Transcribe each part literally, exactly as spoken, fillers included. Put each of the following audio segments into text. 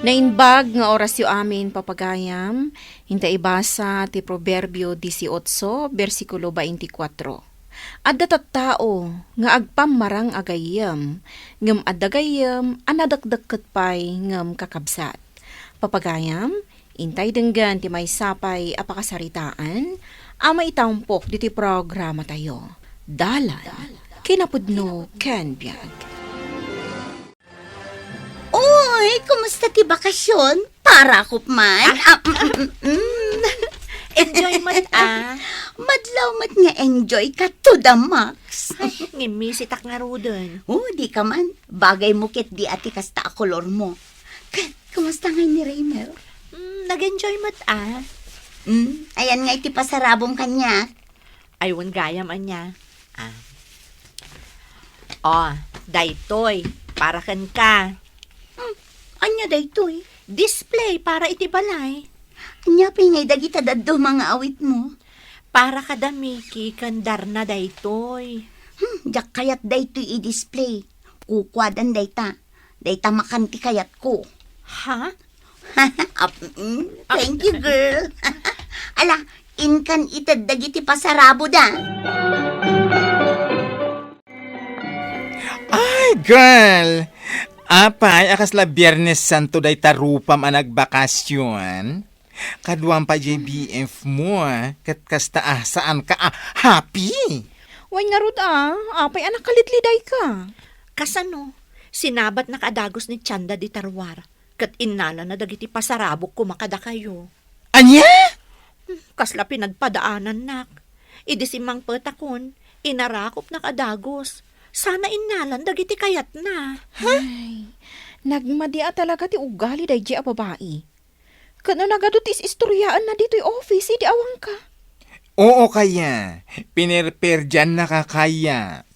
Naimbag nga orasyo amin, papagayam, inta ibasa ti Proverbio dieciocho, bersikulo veinticuatro. Adda tattao nga agpammarang a gayyem, ngem adda gayyem a nadakdakket pay ngem kakabsat. Papagayam, intay denggen ti maysa pay a pakasaritaan a maitangpok ditoy programatayo. Dalan, kinapudno, ken biag. Uy, kumusta ti bakasyon? Para ko man. Ah. Ah, mm, mm, mm. Enjoy met, ah. Madlaw met nga enjoy ka to the max. Ay, ngimisitak ngaruden. Oh, di ka man. Bagay mo ket di a ti kasta a kolor mo. Ket, kumusta ngay ni Rainer? Mm, nag-enjoy met, ah. Mm, ayan nga iti pasarabom kaniak. Ay, wen gayam, ania. Ah. Oh, daytoy, para kenka. Hmm, ania daytoy? Display para iti balay. Ania pay ngay dagita dadduma nga awit mo? Para kada Mickey ken Darna daytoy. Hmm, diak kayat daytoy i-display. Kukuadan dayta. Dayta makan ti kayatko. Ha? Ap-, mm, thank you, girl. Ala, inkan ited dagiti pasaraboda. Ay, girl! Apay a kasla Biernes Santo dayta rupam a nagbakasyon? Kaduam pay diay B F mo, ah, ket kasta a saanka a happy. Wen ngarud, ah, apay a nakalitliday ka? Kasano? Sinabatnak a dagus ni Tienda dita ruar, ket innalana dagiti pasarabok koma kadakayo. Ania? Hmm, kasla pinagpadaanannak. Idi simmangpetakon, inarakopnak a dagus. Sana innalan dagiti kayatna. Ha? Ay, nagmadi a talaga ti ugali daydiay a babai. Ket no nagadu ti is-istoriaenna ditoy office, idi awanka. Oo kaya, pinerperdiannaka kaya.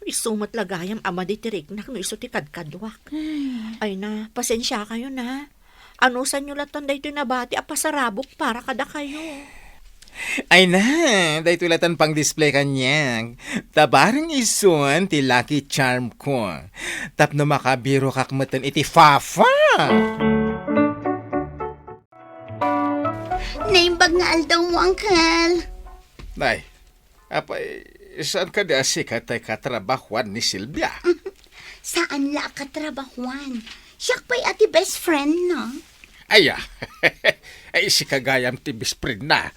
Isu met la gayam a madi ti riknak no isu ti kadkaduak. Ay. Ay na, pasensiakayon a. Anusanyo latta daytoy nabati a pasarabok para kadakayo. Ay na, daytoy latta pang-display kaniak. Ta bareng isun ti lucky charm ko. Tapno makabirokak metten iti Fafa. Naimbag nga aldaw mo, Uncle. Nay, apay, saan kadi a sika tay katrabahuan ni Silvia? Saan la a katrabahuan. Siak pay a ti best friend na. Aya, ay sika gayam ti best friend na.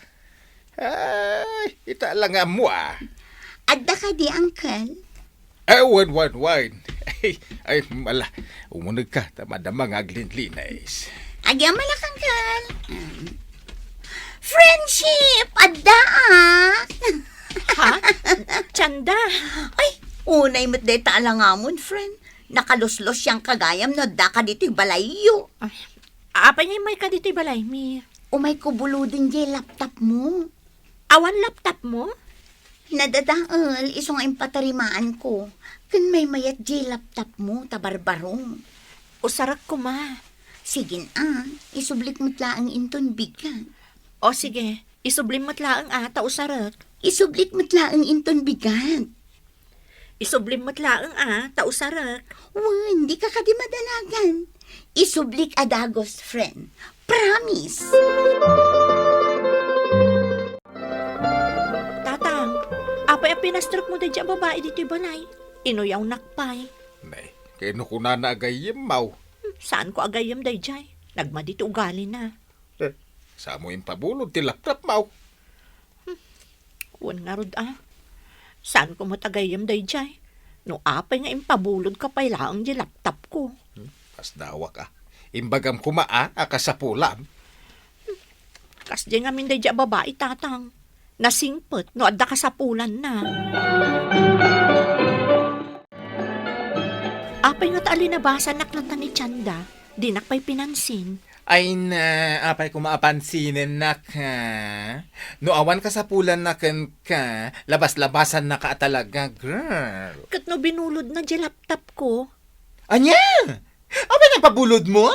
Ay, ita la nga ammo, ah. Adda kadi, Uncle? Eh, wen, wen, wen. Ay, ay, mala, umuneg ka, ta madama nga aglinlinis. Agyamanak, Uncle. Friendship, adda, ah. Ha? Tienda? Ay, unay met dayta alangamon, friend. Nakaluslos yang kagayam no adda ka ditoy balayyo. Ay, apay nga imay ka ditoy balaymi? Umay ko buloden diay laptop mo. Awan laptop mo? Nadadael, isu nga impatarimaan ko. Ken maymayat diay laptop mo, ta barbaro. Usarek koma. Sige a, isublik met laeng inton bigat. O sige, isublim met laeng a, ta usarek. Isublik met laeng inton bigat. Isublim met laeng a, ta usarek. Wen, dika kadi madanagan. Isublik a dagus, friend. Promise. Tatang, apay a pinastrek mo daydiay a babai ditoy balay? Inuyawnak pay. Nay, kayno kunana a gayyemmaw. Hmm, saan ko a gayyem daydiay. Nagmadi ti ugalina. Eh, saan mo impabulod ti laptop mo? Hmm, wen ngarud a. Saan ko met a gayyem daydiay? No apay nga impabulod ka pay laeng di laptop ko. Hmm, pasdawak a. Imbagam koma a, a kasapulam. Hmm, kasdiay ngamin daydiay a babai, Tatang. Nasingpet no adda kasapulanna. Apay ngata a linabasannak latta ni Tienda, dinak pay pinansin. Ay na, apay koma a pansinennak, ha? No awan kasapulanna kenka, labas-labasannaka a talaga, girl. Ket no binulodna di laptop ko? Ania? Apay nga impabulod mo?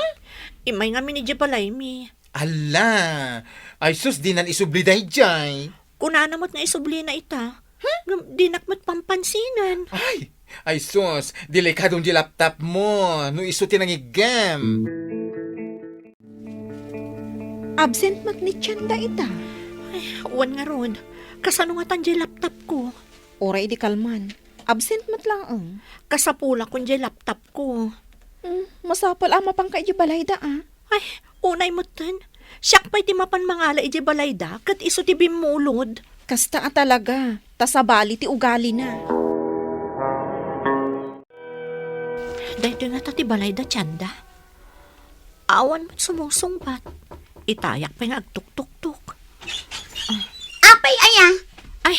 Imay ngamin idiay balaymi. Ala! Ay sus, dinan isubli daydiay. Kunana met nga isublina ita. Huh? Ngem dinak met pampansinen. Ay! Ay sus, delikadon di laptop mo. No isu ti nangiggem. Absent met ni Tienda ita. Ay, wen ngarud. Kasano ngatan diay laptop ko? Uray idi kalman. Absent met laeng. Kasapulakon diay laptop ko. Hmm, masapul a mapanka idiay balayda, a. Ay, unay metten. Siak pay ti mapan mangala idiay balayda, ket isu ti bimmulod. Kasta a talaga, ta sabali ti ugalina. Daytoy ngata ti balayda, Tienda. Awan met sumusungbat. Itayak pay nga agtuktuktok. Apay aya? Ay,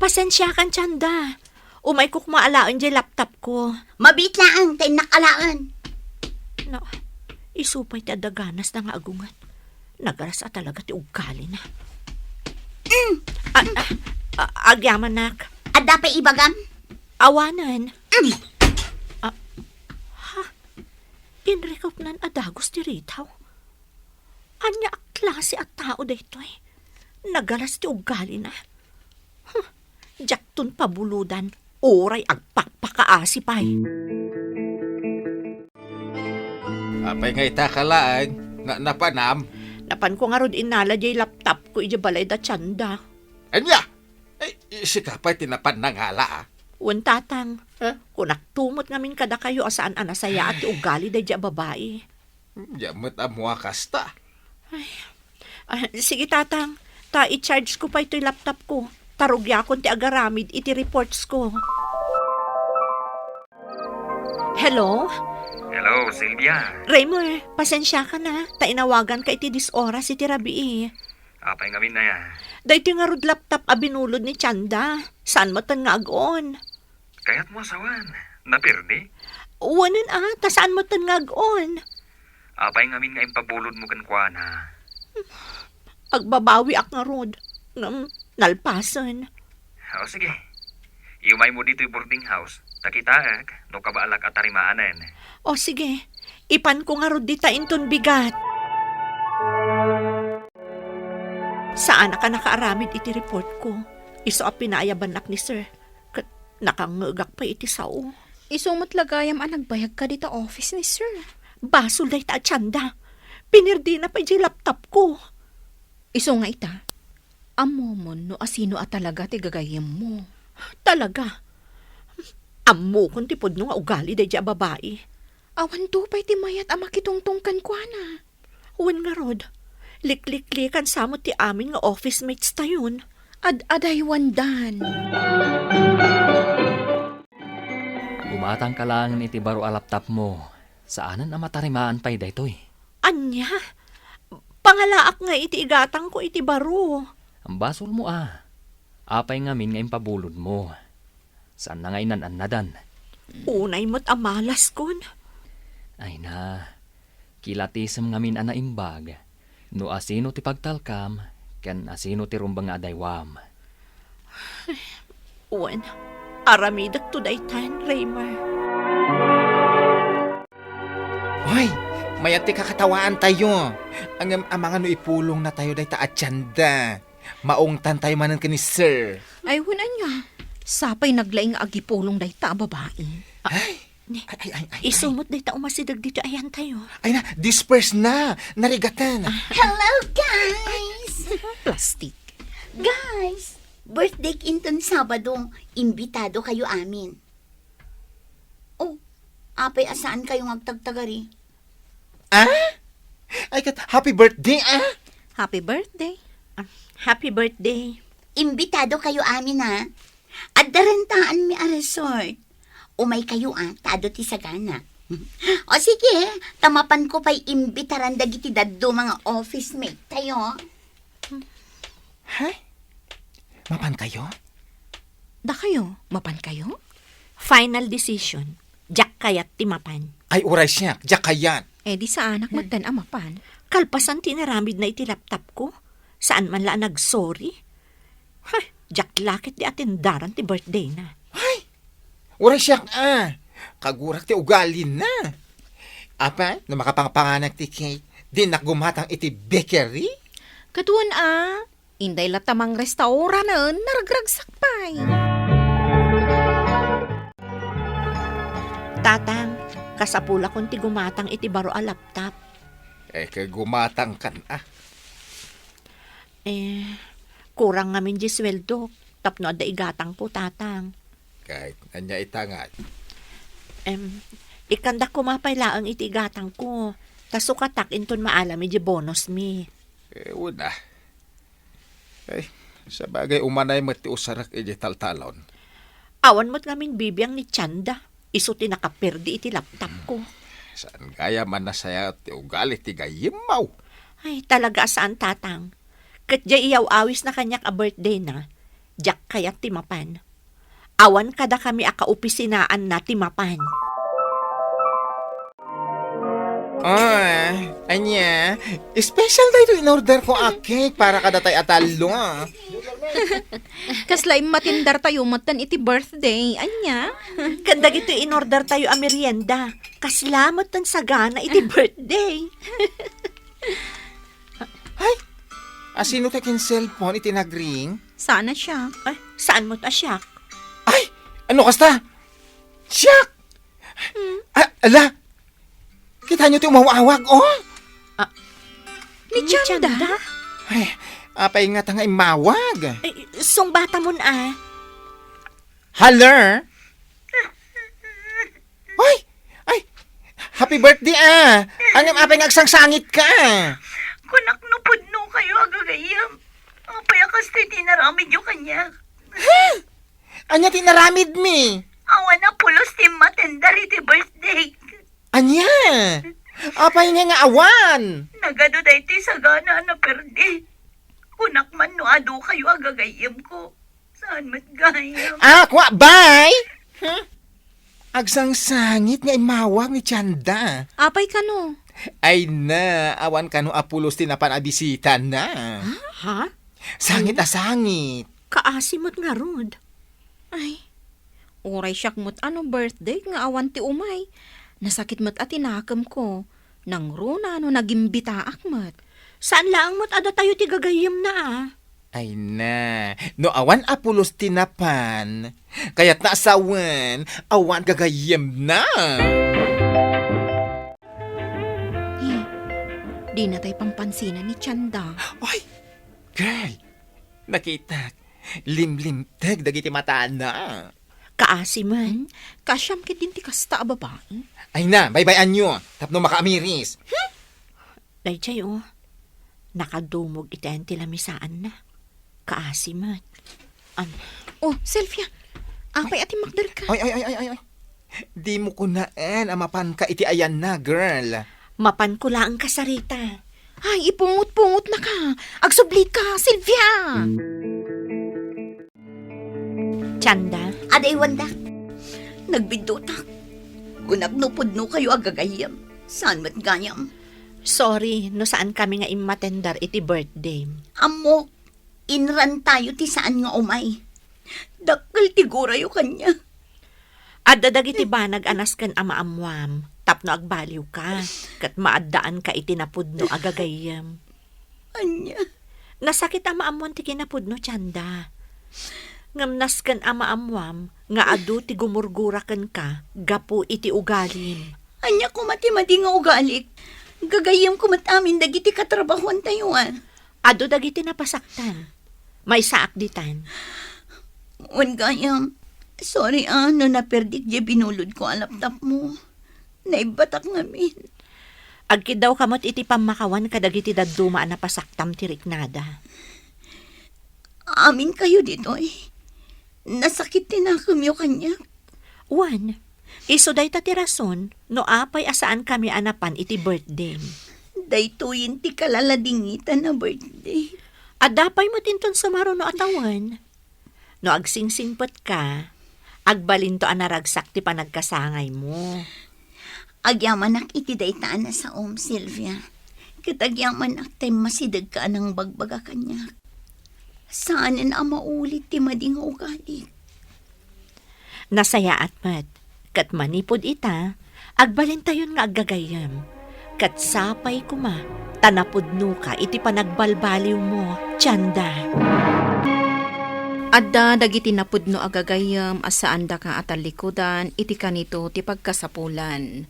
pasensiakan, Tienda. Umayko koma alaen diay laptop ko. Mabiit laeng ta innak alaen. Na, isu pay ti adda ganasna nga agunget. Nagalas a talaga ti ugalina. Mm. A, a, a, agyamanak. Adda pay ibagam? Awanen. Mm. A, ha? Inrikupnan a dagus ti ritaw. Ania a klase a tao daytoy? Nagalas ti ugalina. Huh, diakton pabulodan, uray agpakpakaasi pay. Apay nga ita ka laeng, na-, napanam? Napanko ngarud inala diay laptop ko idiay balayda, Tienda. Ania? Ay, sika pay ti napan nangala, a? Wen, Tatang. Eh? Kunakto met ngamin kadakayo a saan a nasayaat ti ugali daydiay a babai. Hmm, diak met ammo a kasta. Ay. Ah, sige, Tatang. Ta i-charge ko pay toy laptop ko. Ta rugiakon ti agaramid iti reports ko. Hello? Hello, Sylvia. Raymer, pasensiakan a, ta inawaganka iti disoras iti rabii. Apay ngamin aya? Daytoy ngarud laptop a binulod ni Tienda. Saan metten nga ag-on? Kayatmo a sawen, napirdi? Wen a, ta saan metten nga ag-on. Apay ngamin nga impabulodmo kenkuana? Agbabawiak ngarud, ngem nalpasen. O, sige. Iumaymo ditoy boarding house, ta kitaek no kabaalak a tarimaanen. O, sige. Ipanko ngarud dita inton bigat. Saanak a nakaaramid iti report ko. Isu a pinaayabannak ni Sir. Ket nakangngegak pay iti sao. Isu met la gayam a nagbayagka dita office ni Sir. Basol dayta a Tienda. Pinirdina pay diay laptop ko. Isu nga ita, ammomon no asino a talaga ti gagayyemmo. Talaga? Ammokon ti pudno nga ugali daydiay a babai. Awanto pay ti mayat a makitungtong kenkuana. Wen ngarud, likliklikan sa met ti amin nga office mates tayon. Ad-adaywandan. Gumatangka laengen iti baro a laptopmo. Saanen a matarimaan pay daytoy. Ania? Pangalaak nga iti igatangko iti baro. Basolmo a. Apay ngamin nga impabulodmo? Saanna nga inan-annadan. Unay met a malaskon. Ay na, kilatisem ngamin a naimbag no asino ti pagtalkam ken asino ti rumbeng nga adaywam. Wen, aramidekto daytan, Raymer. Hoy, mayat ti kakatawaantayo. Ngem amangan no ipulongnatayo dayta a Tienda. Maungtantayo manen ken ni Sir. Ay, wen ania. Sapay naglaing nga agipulong dayta a babai. Ay, ni, ay, ay, ay, ay, isu ay. Met dayta umasideg ditoy ayantayo. Ay na, disperse na. Narigaten. Hello, guys! Plastic. Guys, birthday inton Sabado, imbitado kayo amin. Oh, apay a saan kayo nga agtagtagari? Ah? Ay, ket, happy birthday, ah! Happy birthday. Ah, happy birthday. Imbitado kayo amin, ah. Adda rentaanmi a resort. Umay kayo, ah, ta adu ti sagana. O sige, ta mapan ko pay imbitaran dagiti dadduma nga office mate tayo. Hay? Mapan kayo? Dakayo, mapan kayo? Final decision. Diak kayat ti mapan. Ay, uray siak, diak kayat. Eh, di saanak metten a mapan. Kalpasan ti inaramidna iti laptop ko, saan man la a nagsorry. Hay, diak la ket di atendaran ti birthday na. Hay! Uray siak a, kagurak ti ugalina. Apay, no makapanganak ti cake, dinak gumatang iti bakery? Ket wen a, inday latta mangrestauranen, naragragsak pay. Tatang, kasapulakon ti gumatang iti baro a laptop. Eh, ket gumatangkan a. Eh, kurang ngamin di sueldok tapno adda igatangko, Tatang. Ket ania ita ngarud? Em, ikkandak koma pay laeng iti igatangko, ta sukatak inton maalam iti bonus mi. Eh, una. Ay, sabagay, umanay met ti usarek iti taltalon. Awan met ngamin bibiang ni Tienda. Isu ti nakaperdi iti laptopko. Saan gayam a nasayaat ti ugali ti gayyemmo? Ay, talaga a saan, Tatang. Ket diay iyaw-awisna kaniak a birthdayna, diak kayat ti mapan. Awan kadakami a kaopisinaanna ti mapan. Ah, ania? Special daytoy in-orderko a cake para kadatay a tallo, ah. Kasla immatendertayo metten iti birthday, ania? Ken dagitoy in-ordertayo a merienda, kasla metten sagana iti birthday. Ay, asino ti kin-cellphone iti nagring? Saan a siak. Ay, saan met a siak? Ay, ano kasta? Siak! Hmm? Ah, ala! Kitaenyo ti umawawag, oh! Ah, ni Ni Tienda? Tienda? Ay, apay ngata nga immawag? Ay, sungbatamon, ah. Hello? Ay! Ay! Happy birthday, ah! Ngem apay nga agsangsangitka? Kunak no pudno kayo a gagayyem. Apay a kasta ti inaramidyo kaniak? Ha? Ania ti inaramidmi? Awan a pulos ti matender iti birthday. Ania? Apay nga nga awan? Nagadu daytoy sagana a naperdi. Kunak man no adu kayo a gagayyemko. Saan met gayam? Ah, kua, bay! Huh? Agsangsangit nga immawag ni Tienda. Apay kano? Ay na, awan kano a pulos ti napan a bisitana. Ha? Sangit a sangit. Kaasi met ngarud. Ay, uray siak met a no birthday nga awan ti umay. Nasakit met a ti nakemko. Nangruna no nagimbitaak met. Saan laeng met a datayo ti gagayyemna, ah. Ay na, no awan a pulos ti napan, kayatna a sawen, awan gagayyemna. Eh, dina tay pampansinan ni Tienda. Ay, girl, nakitak, limlimteg dagiti matana. Kaasi man. Hmm? Kaasiam ketdin ti kasta a babai? Ay na, baybay-anyo, tapno makaamiris. Hmm? Daydiay, oh. Nakadumog iti ayan ti lamisaanna. Kaasi met. Am- Oh, Sylvia! Apay a timmakderka? Ay, ay, ay, ay, ay, ay. Dimo kunaen a mapanka iti ayanna, girl. Mapanko laeng, Sarita. Ay, ipungot-pungotnaka. Agsublika, Sylvia! Tienda. Adda iwandak. Nagbiddutak. Kunak no pudno kayo a gagayyem. Saan met gayam? Sorry no saan kami nga immatender iti birthday. Ammok, inran tayo ti saan nga umay. Dakkel ti gurayo kaniak. Adda dagiti banag a nasken a maammuam tapno agbaliwka ket maaddaanka iti napudno a gagayyem. Ania? Nasakit a maammuan ti kinapudno, Tienda. Ngem nasken a maammuam nga adu ti gumurgura kenka gapu iti ugalim. Ania koma ti madi nga ugalik? Gagayyemko met amin dagiti katrabahoantayo, a. Adu dagiti napasaktam. Maysaak ditan. Wen gayam, sorry a no naperdik diay binulodko a laptopmo. Naibbatak ngamin. Agkiddawka met iti pammakawan kadagiti dadduma a napasaktam ti riknada. Amin kayo ditoy. Nasakit ti nakemyo kaniak. Wen, isu dayta ti rason no apay a saan kami a napan iti birthday. Daytoyen ti kalaladingitan a birthday. Adda pay met inton sumaruno a tawen. No agsingsingpetka, agbalinto a naragsak ti panagkasangaymo. Agyamanak iti dayta a nasaom, Sylvia. Ket agyamanak ta immasidegka a nangbagbaga kaniak. Saanen a maulit ti madi nga ugalik. Nasayaat met, ket manipud ita, agbalintayon nga aggagayyem, ket sapay koma ta napudnoka iti panagbalbaliwmo, Tienda. Adda dagiti napudno a gagayyem a saandaka a tallikudan iti kanito ti pagkasapulan.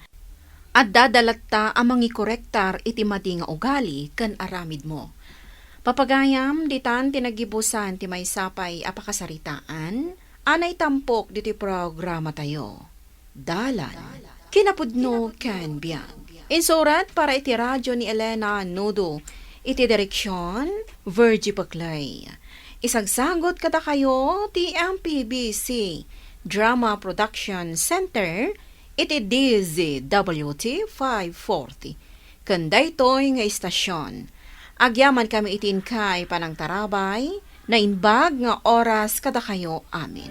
Addada latta a mangikorektar iti madi nga ugali ken aramidmo. Papagayam, ditan ti naggibusan ti maysa pay a pakasaritaan a naitampok ditoy programatayo. Dalan, kinapudno ken biag. Insurat para iti radyo ni Elena Nudo, iti direksion, Virgie Paclay. Isagsagot kadakayo ti M P B C Drama Production Center iti D Z W T five forty. Ken daytoy nga istasion, agyamankami iti inkay panangtarabay, naimbag nga oras kadakayo amin.